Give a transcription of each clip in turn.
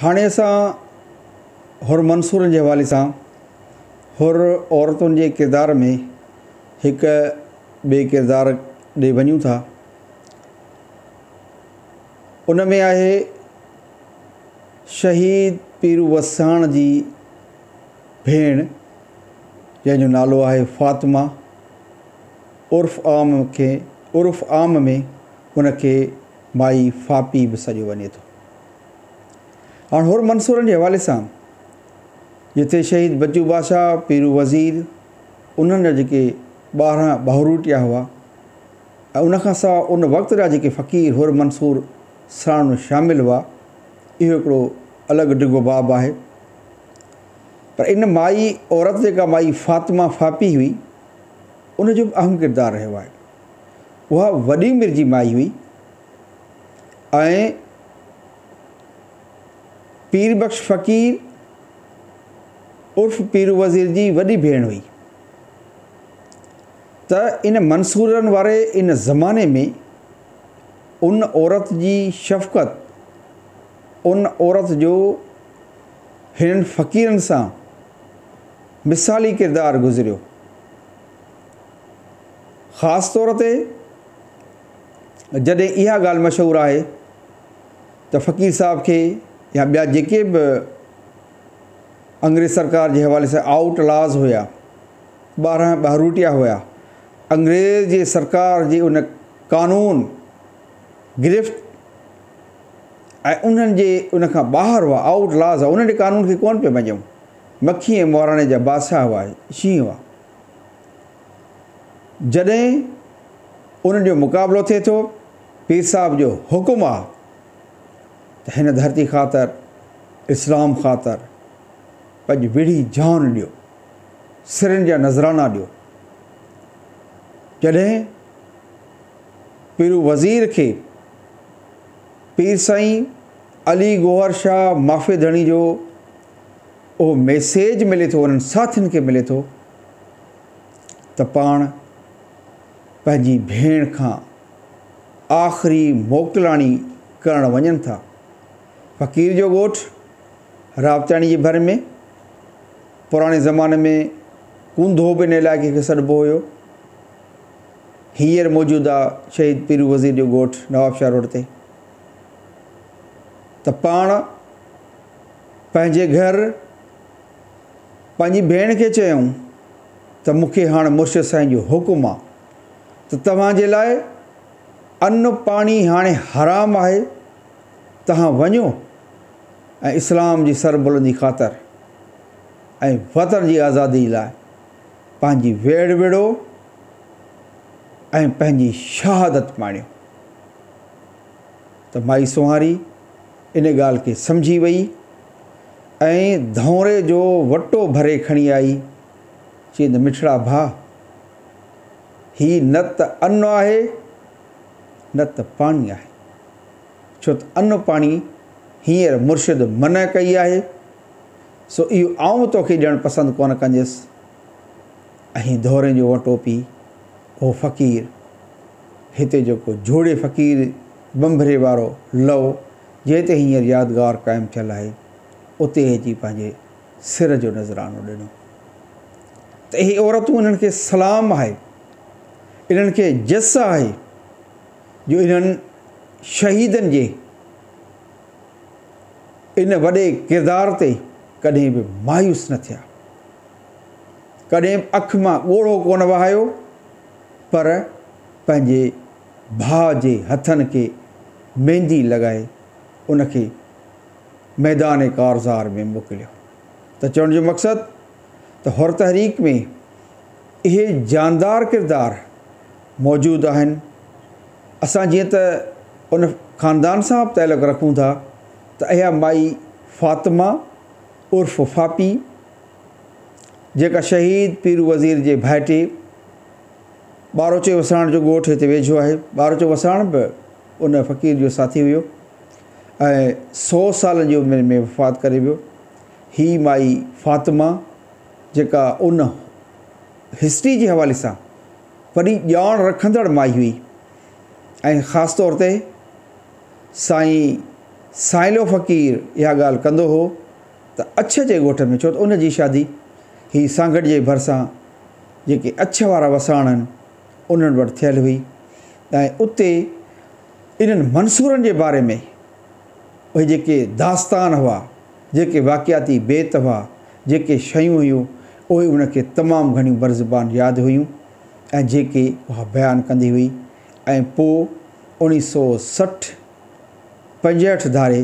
هاڻي اسان حر منصورن جي حوالي سان حر عورتن جي ڪردار ۾ هڪ ٻئي ڪردار ڏي وڃون ٿا. ان ۾ آهي شهيد پيرو وساڻ جي ڀيڻ جنهن جو نالو آهي فاطمه عرف عام کي عرف عام ۾ ان کي مائي فاپي به سڏيو وڃي ٿو. هاڻ حر منصورن جي حوالي سان جتي شهيد بچو بادشاهه، پيرو وزير انهن جا جيڪي 12 ٻاهروٽيا هئا ۽ ان کان سواء ان وقت جا جيڪي فقير حر منصور ساڻ شامل هئا، اهو هڪڙو الڳ ڊگهو باب آهي. پر ان مائي عورت جيڪا مائي فاطمه فاپي هئي، ان جو به اهم ڪردار رهيو آهي. اها وڏي عمر جي مائي هئي ۽ پير بخش فقير عرف پيرو وزير جي وڏي ڀيڻ هئي ته ان منصورن واري ان زماني ۾ ان عورت جي شفقت، ان عورت جو هنن فقيرن سان مثالي ڪردار گذريو. خاص طور تي جڏهن اها ڳالهه مشهور آهي ته فقير صاحب کي يا ٻيا جيڪي به انگريز سرڪار جي حوالي سان آئوٽ لاز هيا، 12 ٻهروٽيا هيا، انگريز جي سرڪار جي ان قانون گرفت ۽ انهن جي ان کان ٻاهر هئا، آئوٽ لاز هئا، انهن جي قانون کي ڪونه پئي مڃيائون. مکي ۽ مهراڻي جا بادشاهه هئا، شينهن هئا. جڏهن انهن جو مقابلو ٿئي ٿو، پير صاحب جو حڪم آ ته هن ڌرتي خاطر، اسلام خاطر پنهنجي وڙهي جان ڏيو، سرن جا نذرانا ڏيو. جڏهن پيرو وزير کي پير سائين علي گوهر شاهه معافي ڌڻي جو اهو ميسيج ملي ٿو، انهن ساٿين کي ملي ٿو ته پاڻ پنهنجي ڀيڻ کان آخري موڪلاڻي ڪرڻ وڃن ٿا. فقير جو ڳوٺ رابطياڻي جي ڀر ۾ پراڻي زماني ۾ ڪونڌو به ان علائقي کي سڏبو هيو. هينئر موجوده شهيد پيرو وزير جو ڳوٺ نوابشاهه روڊ تي ته پاڻ پنهنجي گهر پنهنجي ڀيڻ کي چيائون ته مون کي هاڻ مرشد سائين جو حڪم آ ته توهان جي لاء ان پاڻي هاڻي حرام آهي، توهان وڃو ۽ اسلام جي سربلندي خاطر ۽ وطن جي آزادي لاء پنهنجي ويڙهه وڙهو ۽ پنهنجي شهادت ماڻيو. ته مائي سونهاري ان ڳالهه کي سمجهي وئي ۽ ڌونري جو وٽو ڀري کڻي آئي، چيائين ته مٺڙا ڀاء! هي نه ته ان آهي نه ته پاڻي آهي، ڇو ته ان پاڻي هينئر مرشد منع ڪئي آهي، سو اهو آئون توکي ڏيڻ پسند ڪونه ڪنديس. ۽ ڌونري جو وٽو پي اهو فقير هتي جيڪو جوڙي فقير بنڀري وارو لئو جنهن تي هينئر يادگار قائم ٿيل آهي، اتي اچي پنهنجي سر جو نذرانو ڏنو ته اهي عورتون انهن کي سلام آهي، انهن کي جس آهي جو انهن شهيدن جي ان وڏي ڪردار تي ڪڏهن به مايوس نه ٿيا، ڪڏهن به اک مان ڳوڙهو ڪونه وهايو، پر پنهنجي ڀاء جي هٿن کي ميندي لڳائي ان کي ميدان ڪارزار ۾ موڪليو. ته چوڻ جو مقصد ته حر تحريڪ ۾ اهي جاندار ڪردار موجود آهن. اسان جيئن ته ان خاندان سان به تعلق رکون ٿا ته اها مائي فاطمه عرف فاپي جيڪا شهيد پيرو وزير جي ڀائٽي ٻاروچي وساڻ جو ڳوٺ هتي ويجهو آهي. ٻاروچو وساڻ به ان فقير جو ساٿي هيو ۽ 100 سالن جي عمر ۾ وفات ڪري ويو. هي مائي فاطمه جيڪا ان هسٽري جي حوالي سان وڏي ڄاڻ رکندڙ مائي هئي ۽ خاص طور تي سائين سائلو فقير اها ڳالهه ڪندو هو ته اڇ جي ڳوٺ ۾ ڇو ته ان جي شادي هي سانگهڙ جي ڀرسان جيڪي اڇ وارا وساڻ آهن انهن وٽ ٿيل هئي ۽ اتي انهن منصورن جي باري ۾ اهي جيڪي داستان هئا، جيڪي واقعاتي بيت هئا، جيڪي شيون هيون اهي ان کي تمام گهڻيون برزبان ياد هيون ۽ جيڪي اها بيان ڪندي هئي ۽ پوء اوڻيهه سو 60 65 ڌاري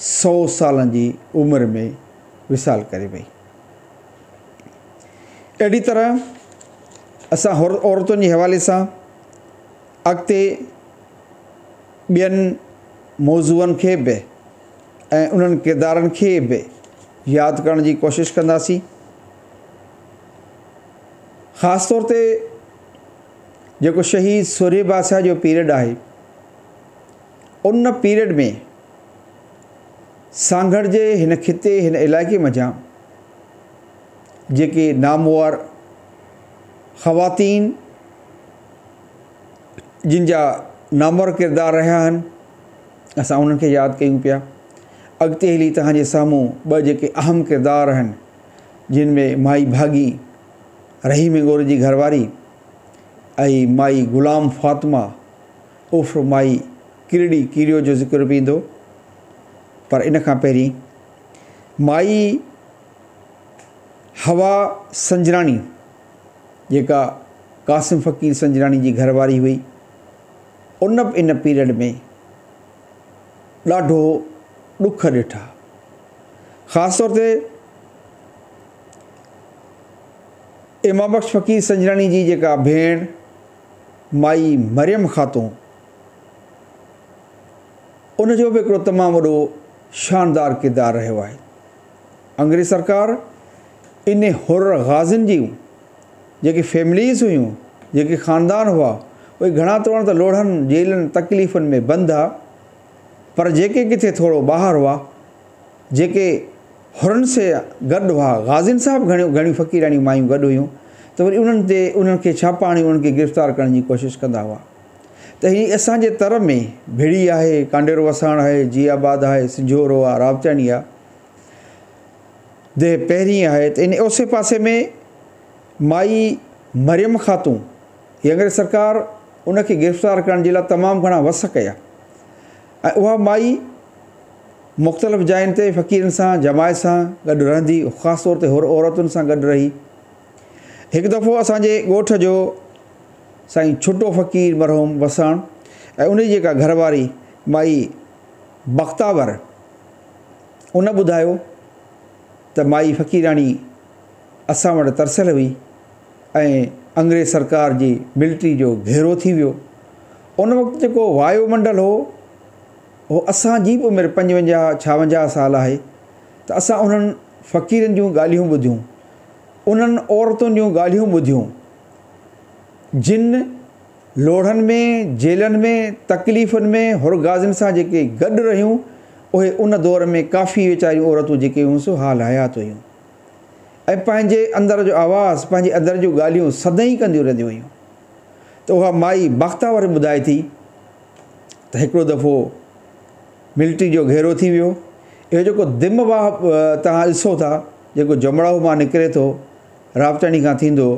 100 سالن جي عمر ۾ وصال ڪري وئي. اهڙي طرح اسان عورتن جي حوالي سان اڳتي ٻين موضوعن کي به ۽ انهن ڪردارن کي به ياد ڪرڻ جي ڪوشش ڪنداسين. خاص طور تي جيڪو شهيد سورهيه بادشاهه جو پيريڊ آهي ان پيريڊ ۾ سانگهڙ جي هن خطي هن علائقي منجهان جيڪي نامور خواتين جن جا نامور ڪردار رهيا آهن اسان انهن کي ياد ڪيون پيا. اڳتي هلي توهان جي سامهون ٻه جيڪي اهم ڪردار آهن جن ۾ مائي ڀاڳي رحيم هنگوري جي گهرواري ۽ مائي غلام فاطمه عرف مائي ڪرڙي ڪيريو جو ذڪر به ايندو پر ان کان پهرين مائي حوا سنجراڻي جيڪا قاسم فقير سنجراڻي جي گهر واري هئي ان به ان پيريڊ ۾ ڏاڍو ڏک ڏٺا. خاص طور تي امام بخش فقير سنجراڻي جي جيڪا ڀيڻ مائي مريم خاتون ان جو به هڪڙو تمام وڏو شاندار ڪردار رهيو آهي. انگريز سرڪار ان حر غازين جون جيڪي فيمليز هيون، جيڪي خاندان هئا، اهي گهڻا توڻ ته لوڙهن، جيلن، تڪليفن ۾ بند ها، پر جيڪي ڪٿي ٿورو ٻاهر هئا، جيڪي حرن سي گڏ هئا، غازين سان به گهڻيون گهڻيون فقيراڻيون مايون گڏ هيون ته وري انهن تي انهن کي ڇاپا هڻي انهن کي گرفتار ڪرڻ جي ڪوشش ڪندا هئا. ته هي اسان جي تر ۾ ڀڙي آهي، ڪانڊيرو وساڻ آهي، جي آباد آهي، سنجهورو آهي، راوتياڻي آهي. ديهه پهرين آهي ته ان اوسي پاسي ۾ مائي مريم خاتون هي انگريز سرڪار ان کي گرفتار ڪرڻ جي لاء تمام گهڻا وس ڪيا ۽ اها مائي مختلف جاين تي فقيرن سان جماعت سان گڏ رهندي خاص طور تي حر عورتن سان گڏ رهي. هڪ دفعو اسان جي ڳوٺ جو سائين ڇٽو فقير مرحوم وساڻ ۽ ان جي جيڪا گهر واري مائي بختاور ان ٻڌايو ته مائي فقيراڻي اسان وٽ ترسيل هئي ۽ انگريز سرڪار جي ملٽري جو گهيرو ٿي ويو. ان وقت جيڪو وايو منڊل هو، اهو اسان جي به عمر 55 56 سال آهي ته اسان انهن فقيرن جون ڳالهيون ٻڌيون، انهن عورتن جون ڳالهيون ٻڌيون، جن لوڙهن ۾، جيلن ۾، تڪليفن ۾ حر غازين سان جيڪي گڏ رهيون، اهي ان دور ۾ ڪافي ويچاريون عورتون جيڪي هيون سو حال حيات هيون ۽ پنهنجي اندر جو آواز، پنهنجي اندر جون ڳالهيون سدائين ڪنديون رهنديون هيون ته اها مائي بختاور ٻڌائي ٿي ته هڪڙو دفعو ملٽري جو گهيرو ٿي ويو. اهو جيڪو دم واهه توهان ڏسو ٿا، جيڪو جمڙائو مان نڪري ٿو، راوتاڻي کان ٿيندو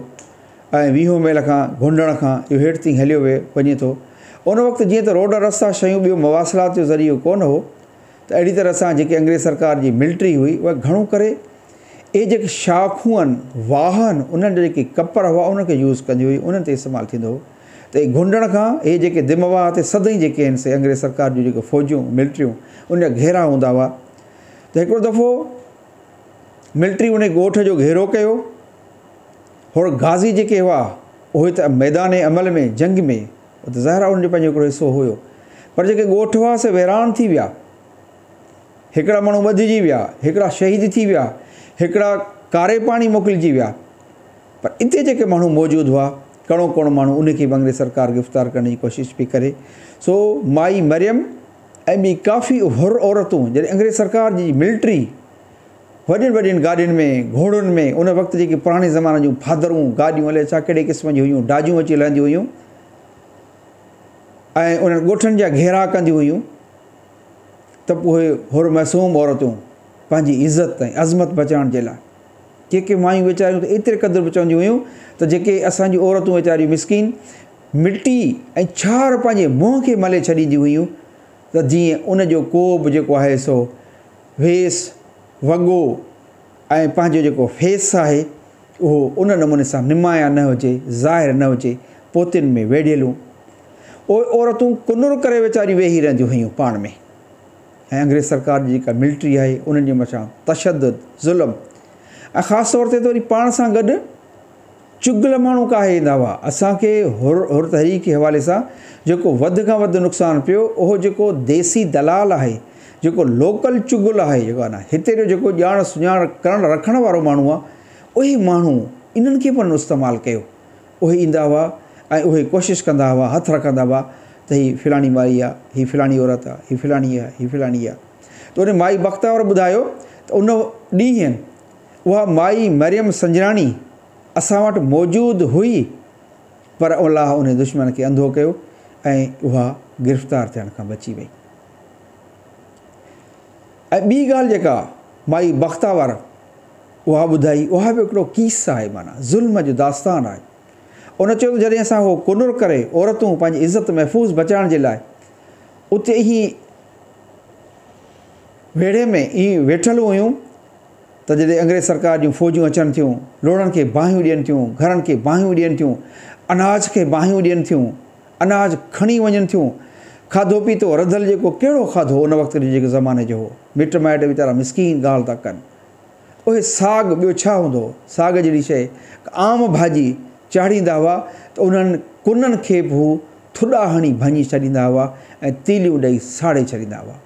۽ ويهون ميل کان گهنڊڻ کان اهو هيٺ تائين هليو وڃي ٿو. ان وقت جيئن ته روڊ رستا شيون ٻيو مواصلات جو ذريعو ڪونه هو ته اهڙي طرح سان جيڪي انگريز سرڪار جي ملٽري هئي اها گهڻو ڪري اهي جيڪي شاخون آهن واهه آهن انهن جا جيڪي ڪپر هئا انهن کي يوز ڪندي هئي انهن تي استعمال ٿيندو هو ته اهي گهنڊڻ کان اهي جيڪي دم واهه تي سدائين جيڪي آهن سي انگريز سرڪار جون جيڪي فوجون ملٽريون ان جا گهيرا هوندا هئا ته هڪڙو دفعو ملٽري ان ڳوٺ جو گهيرو ڪيو. حر غازي جيڪي هئا، اهي ته ميدان عمل ۾ جنگ ۾ ته ظاهر آهي انهن جو پنهنجو هڪڙو حصو هيو، پر جيڪي ڳوٺ هئا سي ويران ٿي ويا. هڪڙا ماڻهو ٻڌجي ويا، هڪڙا شهيد ٿي ويا، هڪڙا ڪاري پاڻي موڪلجي ويا. پر اتي جيڪي ماڻهو موجود هئا، ڪڻو ڪڻو ماڻهو ان کي به انگريز سرڪار گرفتار ڪرڻ جي ڪوشش پئي ڪري. سو مائي مريم ۽ ٻي ڪافي حر عورتون جڏهن انگريز سرڪار جي ملٽري وڏين وڏين گاڏين ۾، گهوڙن ۾، ان وقت جيڪي پراڻي زماني جون ڦادرون، گاڏيون الائي ڇا ڪهڙي قسم جون هيون، ڊاجون اچي لهنديون هيون ۽ انهن ڳوٺن جا گهيرا ڪنديون هيون ته پوء اهي حر معصوم عورتون پنهنجي عزت ۽ عظمت بچائڻ جي لاء ڪي ڪي مايون ويچاريون ته ايتري قدر به چونديون هيون ته جيڪي اسان جون عورتون ويچاريون مسڪين مٽي ۽ ڇار پنهنجي منهن کي ملي ڇڏينديون هيون ته جيئن ان جو ڪو به جيڪو آهي سو ويس وڳو ۽ پنهنجو جيڪو فيس آهي اهو ان نموني سان نمايان نه هجي، ظاهر نه هجي، پوتين ۾ ويڙهيلون اهي عورتون ڪنر ڪري ويچاريون ويهي رهنديون هيون پاڻ ۾. ۽ انگريز سرڪار جي جيڪا ملٽري آهي انهن جي مٿان تشدد، ظلم ۽ خاص طور تي ته وري پاڻ سان گڏ چغل ماڻهو ڪاهي ايندا هئا. اسان کي حر حر تحريڪ جي حوالي سان جيڪو وڌ کان وڌ نقصان پيو اهو جيڪو ديسي دلال آهي، جيڪو لوڪل چغل آهي جيڪو آهي نه هتي جو جيڪو ڄاڻ سڃاڻ ڪرڻ رکڻ وارو ماڻهو آهي اهي ماڻهو انهن کي به انهن استعمال ڪيو. اهي ايندا هئا ۽ اهي ڪوشش ڪندا هئا، هٿ رکندا هئا ته هي فلاڻي مائي آ، هي فلاڻي عورت آ، هي فلاڻي آ، هي فلاڻي آ. ته ان مائي بختاور ٻڌايو ته ان ڏينهن اها مائي مريم سنجراڻي اسان وٽ موجود هئي پر الله ان دشمن کي انڌو ڪيو ۽ اها گرفتار ٿيڻ کان بچي وئي. ۽ ٻي ڳالهه جيڪا مائي بختاور اها ٻڌائي، اها به هڪڙو ڪيس آهي معنيٰ ظلم جو داستان آهي. ان چيو ته جڏهن اسان اهو ڪنر ڪري عورتون پنهنجي عزت محفوظ بچائڻ جي لاء اتي ائين ويڙهي ۾ ائين ويٺل هيون ته جڏهن انگريز سرڪار جون فوجون اچن ٿيون، لوڙهن کي باهيون ڏين ٿيون، گهرن کي باهيون ڏين ٿيون، اناج کي باهيون ڏين ٿيون، اناج کڻي وڃن ٿيون، کاڌو پيتو رڌل جيڪو ڪهڙو کاڌو ان وقت جي جيڪو زماني جو هو، مٽ مائٽ ويچارا مسڪين ڳالهه ٿا ڪن. اهي ساڳ ٻيو ڇا هوندو هو؟ ساڳ جهڙي شيء عام ڀاڄي چاڙهيندا هئا ته انهن ڪنن کي به هو ٿڏا هڻي ڀڃي ڇڏيندا هئا ۽ تيليون ڏئي ساڙي ڇڏيندا هئا.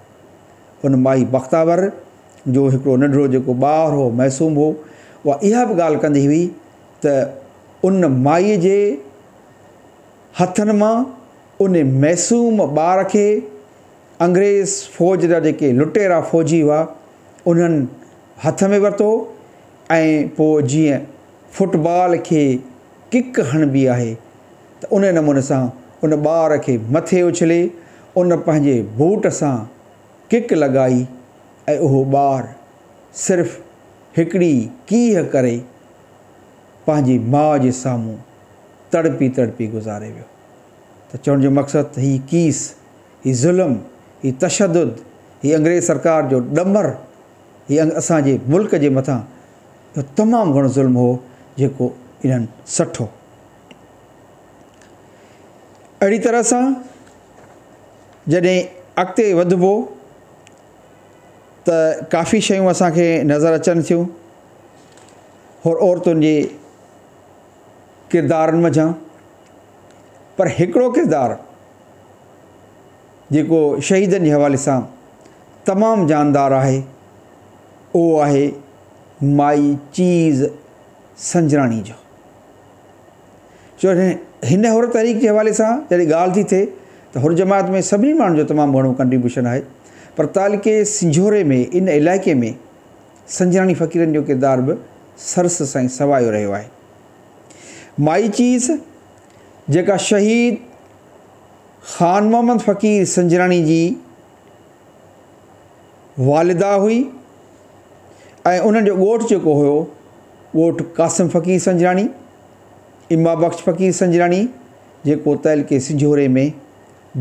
ان مائي بختاور جو هڪڙو ننڍڙو جيڪو ٻار هو، معصوم هو، اها اها به ڳالهه ڪندي هئي ته ان مائيء جي هٿن مان ان معصوم ٻار کي انگريز فوج جا جيڪي لٽيرا فوجي هئا، انهن هٿ ۾ ورتو ۽ پوء جيئن فٽبال کي ڪڪ هڻبي آهي ته ان نموني سان ان ٻار کي مٿي اڇلي ان پنهنجي بوٽ سان ڪڪ لڳائي ۽ اهو ٻار صرف هڪڙي ڪيهه ڪري پنهنجي ماء جي سامهون تڙپي تڙپي گذاري ويو ته چوڻ جو مقصد ته هي ڪيس هي ظلم، هي تشدد، هي انگريز سرڪار جو ڏمر، هي اسان جي ملڪ جي مٿان اهو تمام گهڻو ظلم هو جيڪو انهن سٺو. اهڙي طرح سان جڏهن اڳتي وڌبو ته ڪافي شيون اسان کي نظر اچن ٿيون حر عورتن جي ڪردارن منجهان پر هڪڙو ڪردار جيڪو شهيدن جي حوالي سان تمام جاندار آهي اهو آهي مائي چيز سنجراڻي جو. ڇو هن حر تحريڪ جي حوالي سان جڏهن ڳالهه ٿي ٿئي ته حر جماعت ۾ سڀني ماڻهن جو تمام گهڻو ڪنٽريبيوشن آهي پر تعلقي سنجهوري ۾ ان علائقي ۾ سنجراڻي فقيرن جو ڪردار به سرس سائين سوايو رهيو آهي. مائي چيز جيڪا شهيد خان محمد فقير سنجراڻي جي والده هئي ۽ انهن جو ڳوٺ جيڪو هيو ڳوٺ قاسم فقير سنجراڻي، اما بخش فقير سنجراڻي جيڪو تعلقي سنجهوري ۾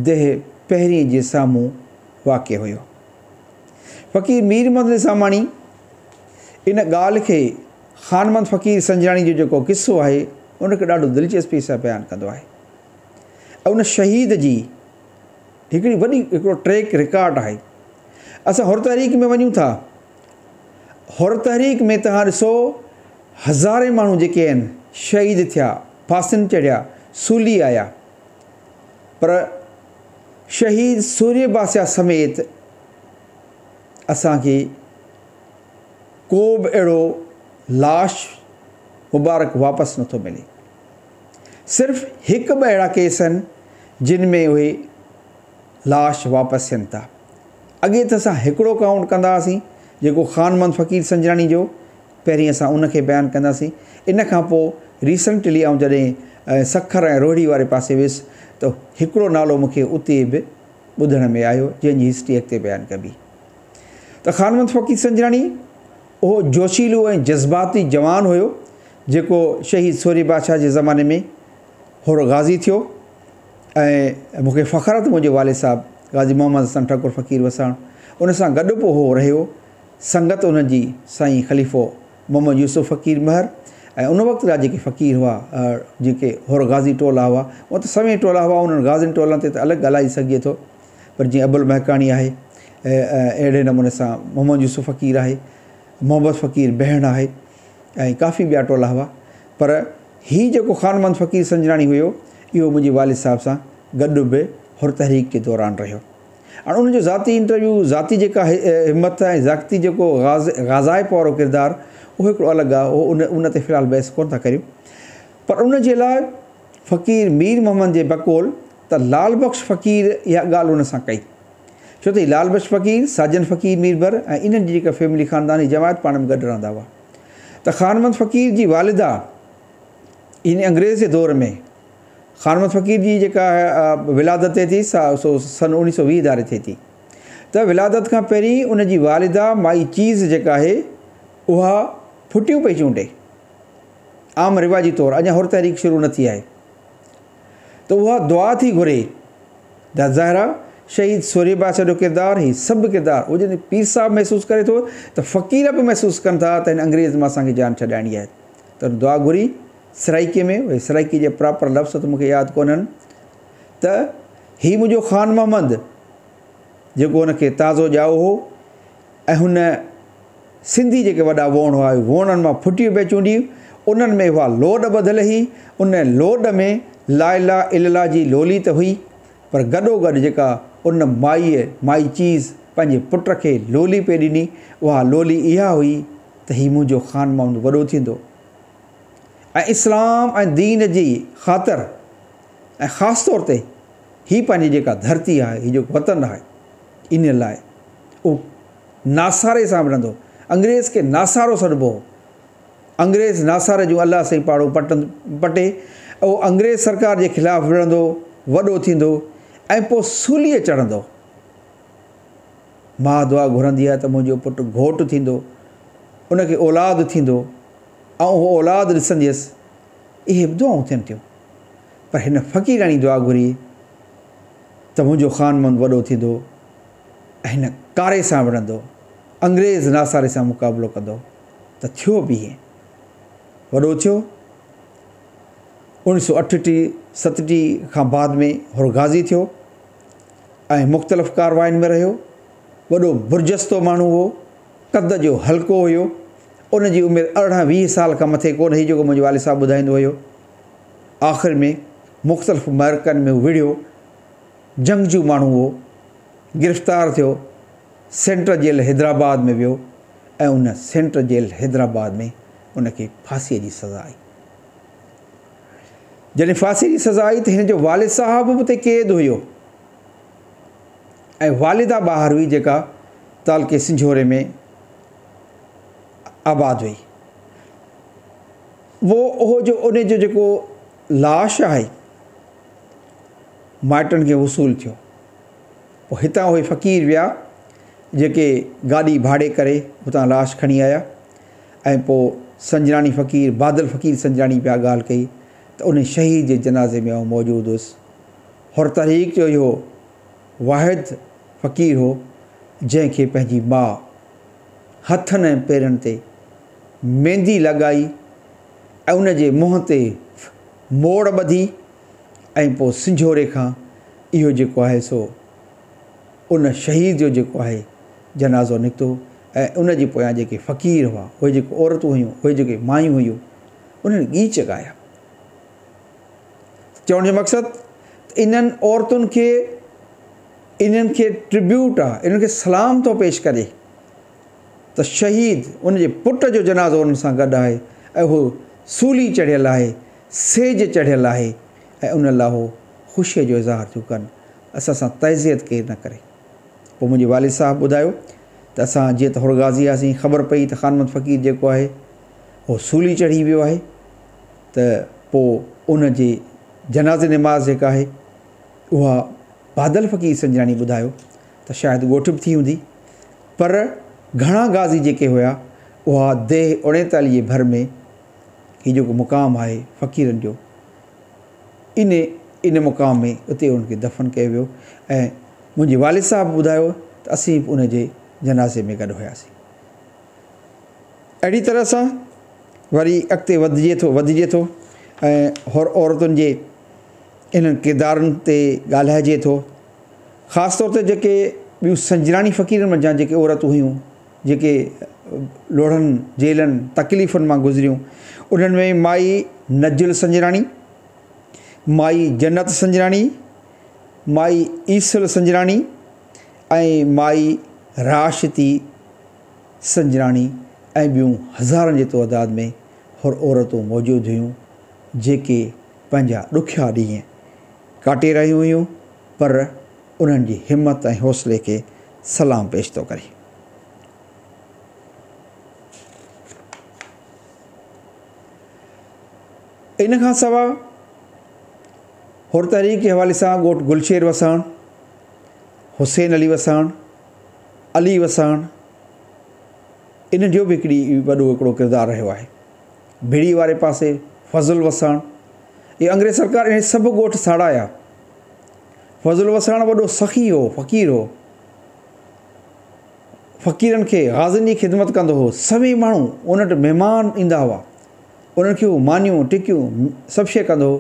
ديهه پهرين جي سامهون واقع هيو. فقير مير محمد نظاماڻي ان ڳالهه کي خان محمد فقير سنجراڻي جو جيڪو قصو آهي ان کي ڏاڍو دلچسپي سان بيان ڪندو آهي ۽ ان شهيد جي هڪڙي وڏي هڪڙو ٽريڪ رڪارڊ آهي. اسان حر تحريڪ ۾ وڃون ٿا حر تحريڪ ۾ توهان ڏسو هزارين ماڻهو جيڪي آهن شهيد ٿيا ڦاسين چڙهيا سولي آيا پر شهيد سورهيه بادشاهه سميت اسان کي ڪو به اهڙو لاش مبارڪ واپس نٿو ملي. صرف هڪ ٻه اهڙا ڪيس آهن جن ۾ اهي لاش واپس ٿين ٿا. اڳي ته اسان هڪڙو ڪائونٽ ڪندا هئاسين جيڪو خان محمد فقير سنجراڻي جو پهرين اسان ان کي بيان ڪنداسين. ان کان پوء ريسنٽلي آئون جڏهن سکر ۽ روهڙي واري پاسي ويس ته هڪڙو نالو مون کي اتي به ٻڌڻ ۾ آيو جنهن جي هسٽري اڳتي بيان ڪبي. ته خان محمد فقير سنجراڻي اهو جوشيلو ۽ جذباتي جوان هيو جيڪو شهيد سورهيه بادشاهه جي زماني ۾ حر غازي ٿيو ۽ مون کي فخر آهي ته منهنجو والد صاحب غازي محمد حسن ٺڪر فقير وساڻ ان سان گڏ به هو رهيو. سنگت انهن جي سائين خليفو محمد يوسف فقير مهر ۽ ان وقت جا جيڪي فقير هئا جيڪي حر غازي ٽولا هئا اهي ته سوين ٽولا هئا انهن غازين ٽولن تي ته الڳ ڳالهائي سگهجي ٿو پر جيئن ابل مهڪاڻي آهي اهڙي نموني سان محمد يوسف فقير آهي محمد فقير بهڻ آهي ۽ ڪافي ٻيا ٽولا هئا پر هي جيڪو خان محمد فقير سنجراڻي هيو اهو منهنجي والد صاحب سان گڏ به حر تحريڪ جي دوران رهيو. هاڻ ان جو ذاتي انٽرويو، ذاتي جيڪا همٿ ۽ ذاتي جيڪو غازائپ وارو ڪردار اهو هڪڙو الڳ آهي اهو ان ان تي في الحال بحث ڪونه ٿا ڪريون پر ان جي لاء فقير مير محمد جي بقول ته لال بخش فقير اها ڳالهه ان سان ڪئي ڇو ته هي لال بخش فقير، ساجن فقير ميربر ۽ انهن جي جيڪا فيملي خانداني جماعت پاڻ ۾ گڏ رهندا هئا ته خان محمد فقير جي والده يعني انگريز جي دور ۾ خان محمد فقير جي جيڪا ولادت ٿئي ٿي سا سو سن 1920 ڌاري ٿئي ٿي ته ولادت کان پهرين ان جي والده مائي چيز جيڪا آهي اها ڦٽيون پئي چونڊي عام رواجي طور اڃا حر تحريڪ شروع نه ٿي آهي ته اها دعا ٿي گهري ته ظاهر آ شهيد سورهيه بادشاهه جو ڪردار هي سڀ ڪردار اهو جڏهن پير صاحب محسوس ڪري ٿو ته فقير به محسوس ڪن ٿا ته هن انگريز مان اسان کي جان ڇڏائڻي آهي ته دعا گهري سرائيڪي ۾ اهي سرائيڪي جا پراپر لفظ ته مون کي ياد ڪونهن ته هي منهنجو خان محمد جيڪو هن کي تازو ڄائو هو ۽ هن سنڌي جيڪي وڏا ووڻ هئا اهي ووڻن مان ڦٽيون پئي چونڊي انهن ۾ اها لوڏ ٻڌل هئي ان لوڏ ۾ لا اله الا الله جي لولي ته هئي پر گڏو گڏ جيڪا ان مائيء مائي چيز پنهنجي پٽ کي لولي پئي ڏني اها لولي اها هئي ته هي منهنجو خان محمد وڏو ٿيندو ۽ اسلام ۽ دين جي خاطر ۽ خاص طور تي هي پنهنجي جيڪا ڌرتي آهي هي جيڪو وطن آهي ان لاء اهو ناساري سان وڙهندو. انگريز کي ناسارو سڏبو هو. انگريز ناساري جون الله سائين پاڙون پٽي اهو انگريز سرڪار جي خلاف وڙهندو، وڏو ٿيندو ۽ پوء سوليء چڙهندو. ماء دعا گهرندي آهي ته منهنجو پٽ گهوٽ ٿيندو، ان کي اولاد ٿيندو، آئون اهو اولاد ڏسنديس. اهي به دعائون ٿين ٿيون. پر هن فقيراڻي دعا گهري ته منهنجو خان محمد وڏو ٿيندو. ۽ هن ڪاري سان وڙهندو، انگريز ناساري سان مقابلو ڪندو ته ٿيو به ائين. وڏو ٿيو. 1938 37 کان بعد ۾ حر غازي ٿيو ۽ مختلف ڪارواين ۾ رهيو. وڏو برجستو ماڻهو هو. قد جو هلڪو هيو. ان جي عمر 18 20 سال کان مٿي ڪونه هئي جيڪو منهنجو والد صاحب ٻڌائيندو هيو. آخر ۾ مختلف معرڪن ۾ هو وڙهيو. جنگجو ماڻهو هو. گرفتار ٿيو، سينٽرل جيل حيدرآباد ۾ ويو ۽ ان سينٽرل جيل حيدرآباد ۾ ان کي ڦاسيء جي سزا آئي. جڏهن ڦاسيء جي سزا آئي ته هن جو والد صاحب به اتي قيد هيو ۽ والده ٻاهر هئي جيڪا تعلقي سنجهوري ۾ آباد هئي. اهو جو ان جو جيڪو لاش آهي مائٽن کي وصول ٿيو. پوء هتان اهي فقير ويا جيڪي گاڏي ڀاڙي ڪري اتان لاش کڻي آيا ۽ پوء سنجراڻي فقير بادل فقير سنجراڻي پيا ڳالهه ڪئي ته ان شهيد جي جنازي ۾ آئون موجود هيس. حر تحريڪ جو اهو واحد فقير هو جنهن کي پنهنجي ماء هٿن ۽ پيرن تي ميندي لڳائي ۽ ان جي منهن تي موڙ ٻڌي ۽ پوء سنجهوري کان اهو جيڪو آهي سو ان شهيد جو جيڪو آهي جنازو نڪتو ۽ ان جي پويان جيڪي فقير هئا، اهي جيڪي عورتون هيون، اهي جيڪي مايون هيون، انهن ڳيچ ڳايا. چوڻ جو مقصد ته انهن عورتن کي انهن کي ٽربيوٽ آ، انهن کي سلام ٿو پيش ڪري ته شهيد ان جي پٽ جو جنازو انهن سان گڏ آهي ۽ اهو سولي چڙهيل آهي، سيج چڙهيل آهي ۽ ان لاء هو خوشيء جو اظهار ٿيون ڪن، اسان سان تعزيت ڪير نه ڪري. پوء منهنجي والد صاحب ٻڌايو ته اسان جيئن ته حر غازي هئاسين، خبر پئي ته خان محمد فقير جيڪو آهي اهو سولي چڙهي ويو آهي ته پوء ان جي جنازي نماز جيڪا آهي اها بادل فقير سنجراڻي ٻڌايو ته شايد ڳوٺ به ٿي هوندي پر گهڻا غازي جيڪي هيا اها ديهه اوڻيتاليهه جي ڀر ۾ هي جيڪو مقام آهي فقيرن جو ان ان مقام ۾ اتي انهن کي دفن ڪيو ويو ۽ منهنجي والد صاحب ٻڌايو ته اسين به ان جي جنازي ۾ گڏ هياسين. اهڙي طرح سان وري اڳتي وڌجي ٿو وڌجي ٿو ۽ حر عورتن جي انهن ڪردارن تي ڳالهائجي ٿو. خاص طور تي جيڪي ٻيون سنجراڻي فقيرن منجهان جيڪي عورتون هيون جيڪي لوڙهن، جيلن، تڪليفن مان گذريون انهن ۾ مائي نجل سنجراڻي، مائي جنت سنجراڻي، مائي عيسل سنجراڻي ۽ مائي راشدي سنجراڻي ۽ ٻيون هزارن جي تعداد ۾ حر عورتون موجود هيون جيڪي پنهنجا ڏکيا ڏينهن ڪاٽي رهيون هيون پر انهن جي همت ۽ حوصلي کي سلام پيش ٿو ڪري. ان کان سواء حر تحريڪ جي حوالي سان ڳوٺ گلشير وساڻ، حسين علي وساڻ، علي وساڻ انهن جو به هڪڙي وڏو هڪڙو ڪردار رهيو آهي. ڀڙي واري پاسي فضل وساڻ، اهي انگريز سرڪار اهي سڀ ڳوٺ ساڙايا. فضل وساڻ وڏو سخي هو، فقير هو. فقيرن کي غازين جي خدمت ڪندو هو. سوين ماڻهو ان وٽ مهمان ايندا هئا. انهن کي هو مانيون، ٽڪيون سڀ شيء ڪندو هو.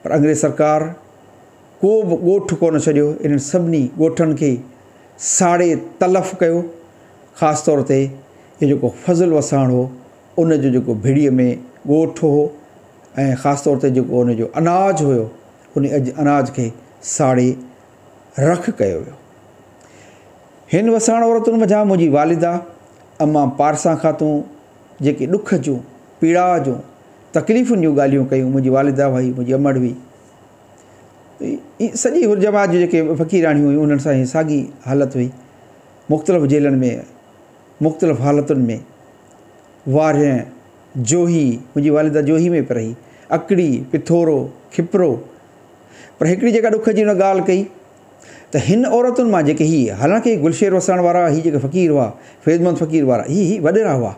پر انگريز سرڪار ڪو به ڳوٺ ڪونه ڇڏيو. انهن سڀني ڳوٺن کي ساڙي تلف ڪيو. خاص طور تي اهو جيڪو فضل وساڻ هو، ان جو جيڪو ڀڙيء ۾ ڳوٺ هو ۽ خاص طور تي جيڪو ان جو اناج هيو، ان اناج کي ساڙي رک ڪيو ويو. هن وساڻ عورتن منجهان منهنجي والده امان پارسان خاتون جيڪي ڏک جون، پيڙاء جون، تڪليفن جون ڳالهيون ڪيون، منهنجي والده هئي، منهنجي امڙ هئي، سڄي حر جماعت جون جيڪي فقيراڻيون هيون انهن سان هي ساڳي حالت هئي. مختلف جيلن ۾ مختلف حالتن ۾ وارهه، جوهي، منهنجي والده جوهي ۾ به رهي، اڪڙي، پٿورو، کپرو. پر هڪڙي جيڪا ڏک جي هن ڳالهه ڪئي ته هن عورتن مان جيڪي هي حالانڪه هي گلشير وساڻ وارا هي جيڪي فقير هئا، فيض محمد فقير وارا هي هي وڏيرا هئا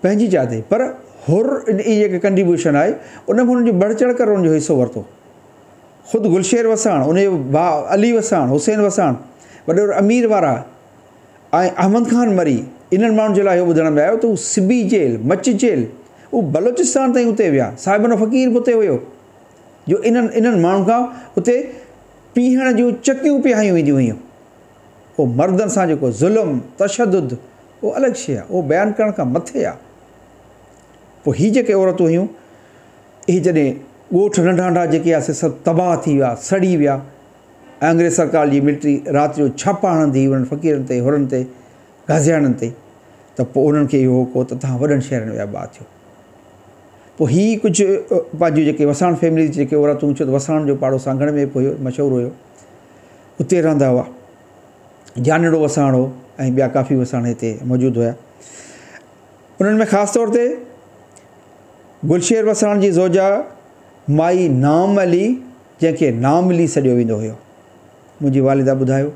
پنهنجي جاء تي پر حر ان جي جيڪي ڪنٽريبيوشن آهي ان ۾ هنن جو بڙهه چڙهه ڪري ان جو حصو ورتو. خود گلشير وساڻ، ان جو ڀاء علي وساڻ، حسين وساڻ، وڏيرو امير وارا ۽ احمد خان مري انهن ماڻهن جي لاء اهو ٻڌڻ ۾ آيو ته هو سبي جيل، مچ جيل، هو بلوچستان تائين اتي ويا، صاحبڏنو فقير به اتي هيو جو انهن انهن ماڻهن کان اتي پيهڻ جون چڪيون پيهايون وينديون هيون. اهو مردن سان جيڪو ظلم، تشدد اهو الڳ شيء آهي، اهو بيان ڪرڻ کان مٿي آهي. پوء هي جيڪي عورتون هيون اهي جڏهن ڳوٺ ننڍا ننڍا جيڪي هئا سي سڀ تباهه ٿي ويا، سڙي ويا. ۽ انگريز سرڪار جي ملٽري رات جو ڇاپا هڻندي هئي انهن فقيرن تي، حرن تي، غازياڻن تي ته پوء انهن کي اهو هو ته توهان وڏن شهرن ۾ آباد ٿيو. پوء هي ڪجهه پنهنجون جيڪي وساڻ فيمليز جي جيڪي عورتون ڇو ته وساڻ جو پاڙو سانگهڙ ۾ به هيو مشهور هيو اتي رهندا هئا. جانڙو وساڻ هو ۽ ٻيا ڪافي وساڻ هتي موجود هيا. انهن ۾ خاص طور تي گلشير وساڻ جي زوجه مائي نام علي جنهن کي ناملي سڏيو ويندو هيو. منهنجي والده ٻڌايو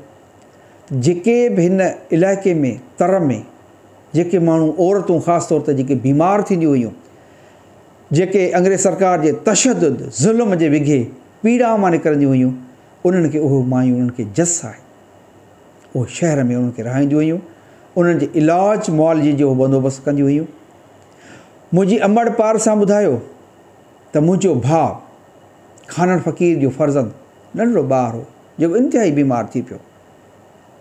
ته جيڪي به هن علائقي ۾ تر ۾ جيڪي ماڻهو عورتون خاص طور تي جيڪي بيمار ٿينديون هيون جيڪي انگريز سرڪار جي تشدد ظلم جي وگهي پيڙا مان نڪرنديون هيون انهن کي اهو مايون انهن کي جس آهي اهو شهر ۾ انهن کي رهائينديون هيون انهن جي علاج معالجي جو بندوبست ڪنديون هيون. منهنجي امڙ پار سان ٻڌايو ته منهنجو ڀاء خانڻ فقير جو فرزند ننڍڙو ٻار هو جيڪو انتهائي بيمار ٿي پيو.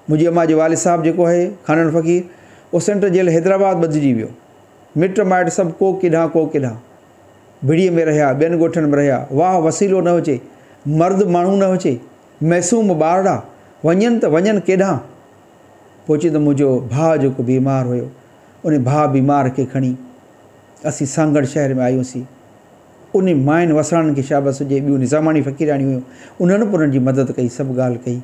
منهنجي امان جو والد صاحب جيڪو آهي خانڻ فقير اهو سينٽرل جيل حيدرآباد ٻڌجي ويو. مٽ مائٽ سڀ ڪو ڪيڏانهن ڪو ڪيڏانهن. ڀڙيء ۾ رهيا، ٻين ڳوٺن ۾ رهيا. واهه وسيلو نه هجي، مرد ماڻهو نه هجي، معصوم ٻارڙا، وڃن ته وڃن ڪيڏانهن. پوء چي ته منهنجو ڀاء جيڪو بيمار هيو، ان ڀاء بيمار کي کڻي اسين سانگهڙ شهر ۾ آيونسين. انهن ماين وساڻن کي شابس هجي، ٻيون نظاماڻي فقيراڻيون هيون، انهن به انهن جي مدد ڪئي، سڀ ڳالهه ڪئي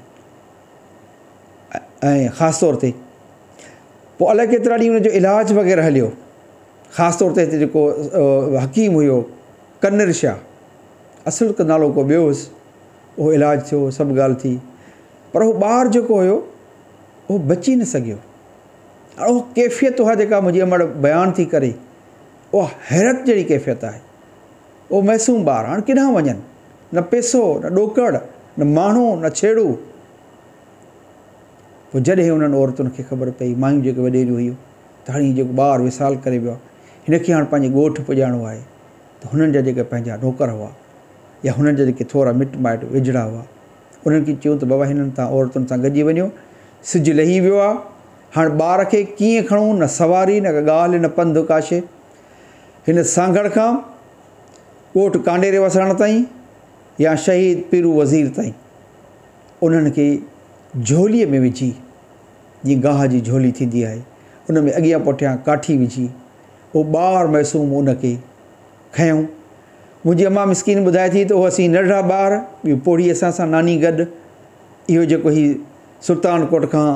۽ خاص طور تي پوء الائي ڪيترا ڏينهن ان جو علاج وغيره هليو. خاص طور تي هتي جيڪو حڪيم هيو ڪنر شاهه، اصل ته نالو ڪو ٻيو هيس، اهو علاج ٿيو، سڀ ڳالهه ٿي، پر اهو ٻار جيڪو هيو اهو بچي نه سگهيو. هاڻ اها ڪيفيت اها جيڪا منهنجي امڙ بيان ٿي ڪري اها حيرت جهڙي ڪيفيت آهي. اهو معصوم ٻار هاڻ ڪيڏانهن وڃن؟ نه پئسو، نه ڏوڪڙ، نه ماڻهو، نه ڇيڙو. پوء جڏهن انهن عورتن کي خبر پئي، مايون جيڪي وڏيريون هيون، ته هاڻي هي جيڪو ٻار وصال ڪري ويو آهي، هن کي هاڻ پنهنجي ڳوٺ پڄائڻو آهي ته هنن جا جيڪي پنهنجا نوڪر هئا يا هنن جا جيڪي ٿورا مٽ مائٽ ويجهڙا هئا، انهن کي چيو ته بابا هنن تان عورتن سان گڏجي وڃو، سج لهي ويو آهي، هاڻ ٻار کي ڪيئن کڻون، نه سواري، نه ڪا ڳالهه، نه پنڌ ڪا شيء. هن سانگهڙ کان ڳوٺ ڪانڊيري وساڻ تائين يا شهيد پيرو وزير تائين انهن کي جهوليء ۾ وجهي، جيئن گاهه جي جهولي ٿيندي آهي، ان ۾ اڳيان پٺيان ڪاٺي وجهي، اهو ٻار معصوم ان کي کنيائون. منهنجي امان مسڪين ٻڌائي ٿي ته اهو اسين ننڍڙا ٻار، ٻيو پوڙهي اسان سان ناني گڏ، اهو جيڪو هي سلطان ڪوٽ کان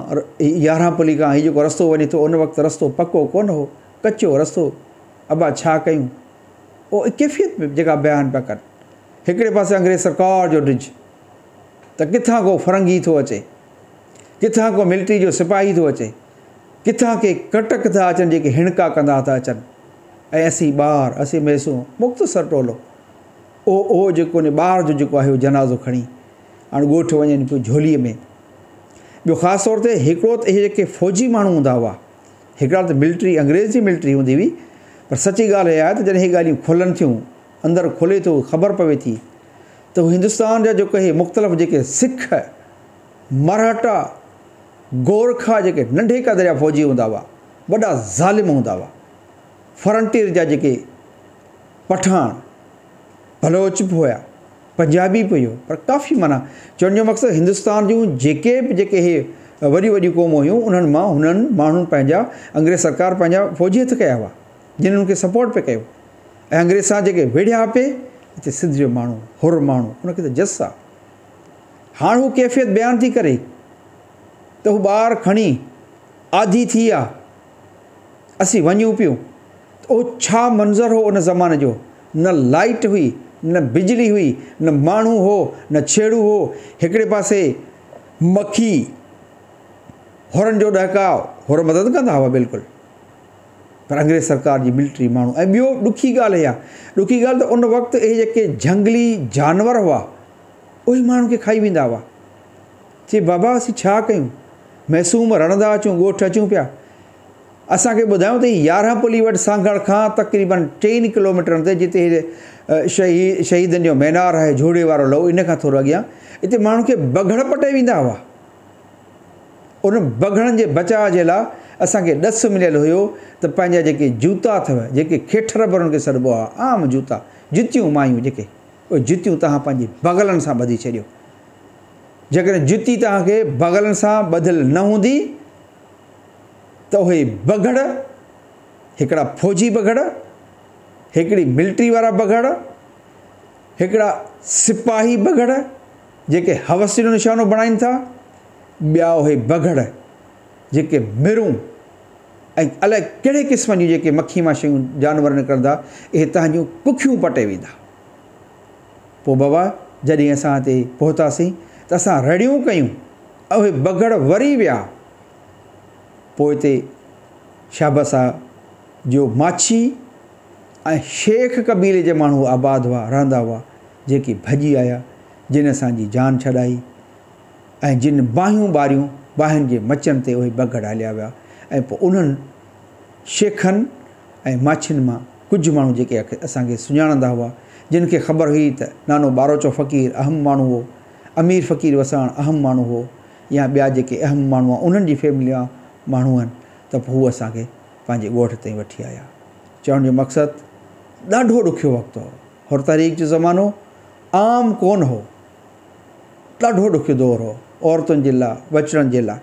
يارهن پلي کان هي جيڪو رستو وڃي ٿو، ان وقت رستو پڪو ڪونه هو، ڪچو رستو، ابا ڇا ڪيون؟ اهو ڪيفيت جيڪا بيان پيا ڪن. هڪڙي پاسي انگريز سرڪار جو ڊڄ ته ڪٿان ڪو فرنگي ٿو اچي، ڪٿان ڪو ملٽري جو سپاهي ٿو اچي، ڪٿان ڪي ڪٽڪ ٿا اچن جيڪي هڻڪا ڪندا ٿا اچن ۽ اسين ٻار، اسين معصوم، مختصر ٽولو اهو اهو جيڪو ان ٻار جو جيڪو آهي اهو جنازو کڻي هاڻ ڳوٺ وڃن پيو جهوليء ۾. ٻيو خاص طور تي هڪڙو ته اهي جيڪي فوجي ماڻهو هوندا هئا، هڪڙا ته ملٽري انگريز جي ملٽري هوندي هئي پر سچي ڳالهه اها آهي ته جڏهن اهي ڳالهيون کلن ٿيون، اندر کلي ٿو خبر پوي ٿي ته هو هندستان جا جيڪي اهي مختلف جيڪي سک، مرهٽا، گورکا جيڪي ننڍي قدر جا فوجي هوندا هئا، وڏا ظالم هوندا هئا. فرنٽيئر جا جيڪي پٺاڻ، بلوچ به هيا، پنجابي به هيو پر ڪافي معنيٰ چوڻ جو مقصد هندستان جون جيڪي به جيڪي اهي وڏيون وڏيون قومون هيون انهن مان هنن ماڻهن پنهنجا انگريز سرڪار پنهنجا فوجي هٿ ڪيا هئا جن انهن کي سپورٽ پئي ڪيو ۽ انگريز سان جيڪي وڙهيا پئي هتي سنڌ جو ماڻهو حر ماڻهو ان کي ته جس آ هاڻ هو ڪيفيت بيان ٿي ڪري ته هو ٻار کڻي آڌي ٿي آ اسين وڃون پيون ته اهو ڇا منظر هو ان زماني جو، نه لائيٽ هئي، نه بجلي هئي، نه ماڻهو هو، نه ڇيڙو هو، هڪڙي پاسي مکي، حرن جو ڏهڪاء، حر مدد ڪندا هئا بلڪل، پر انگريز سرڪار جي ملٽري ماڻهو ۽ ٻيو ڏکي ڳالهه اها، ڏکي ڳالهه ته ان وقت اهي جيڪي جهنگلي جانور هئا، اهي ماڻهن کي کائي ويندا هئا. چي بابا اسين ڇا ڪيون، معصوم رڙندا اچون ڳوٺ اچون پيا. اسان کي ٻڌايو ته هي يارهن پلي وٽ سانگهڙ کان تقريبن چئن ڪلوميٽرن تي جتي هي شهيدن جو مينار آهي جهوڙي وارو لئو ان کان ٿورو اڳيان اتي ماڻهن کي بگهڙ پٽي ويندا هئا. ان بگهڙن جي بچاء جي لاء اسان کي ڏس مليل هيو ته پنهنجا جيڪي جوتا اٿو جيڪي کيٺر به انهن کي سڏبو آهي عام جوتا جتيون مايون جيڪي اهي جتيون توهان پنهنجي بغلن سان ٻڌي ڇڏيو جيڪڏهن جتي توهان کي بغلن سان ٻڌل نه هوندي ته اهي بگهڙ، هڪڙا فوجي بگهڙ، هڪڙي ملٽري وارا بگهڙ، هڪڙا سپاهي بگهڙ جيڪي حوس جو نشانو بڻائين ٿا، ٻيا اهي بگهڙ جيڪي مرون ۽ الائي ڪهڙي قسم جون جيڪي مکي مان شيون جانور نڪرندا اهي توهان جون ڪکيون پٽي ويندا. پوء بابا جڏهن اسان هتي پهتاسين ته اسان رڙيون ڪيون اهي بگهڙ وري ويا. پوء اتي شابس آ جو ماڇي ۽ شيخ قبيلي جا ماڻهو آباد هئا، رهندا هئا، جيڪي ڀڄي آيا، جن اسان جي جان ڇڏائي ۽ جن باهيون ٻاريون، باهين جي مچن تي اهي بگهڙ هليا ويا ۽ پوء انهن شيخن ۽ ماڇين مان ڪجهه ماڻهو جيڪي اسان کي سڃاڻندا هئا، جن کي خبر هئي ته نانو ٻاروچو فقير اهم ماڻهو هو، امير فقير وساڻ اهم ماڻهو هو، يا ٻيا جيڪي اهم ماڻهو آهن انهن جي فيملي جا ماڻهو آهن ته پوء هو اسان کي پنهنجي ڳوٺ تائين وٺي آيا. چوڻ جو مقصد ڏاڍو ڏکيو وقت هو. حر تحريڪ جو زمانو عام ڪونه هو. ڏاڍو ڏکيو دور هو عورتن جي لاء، ٻچڙن جي لاء.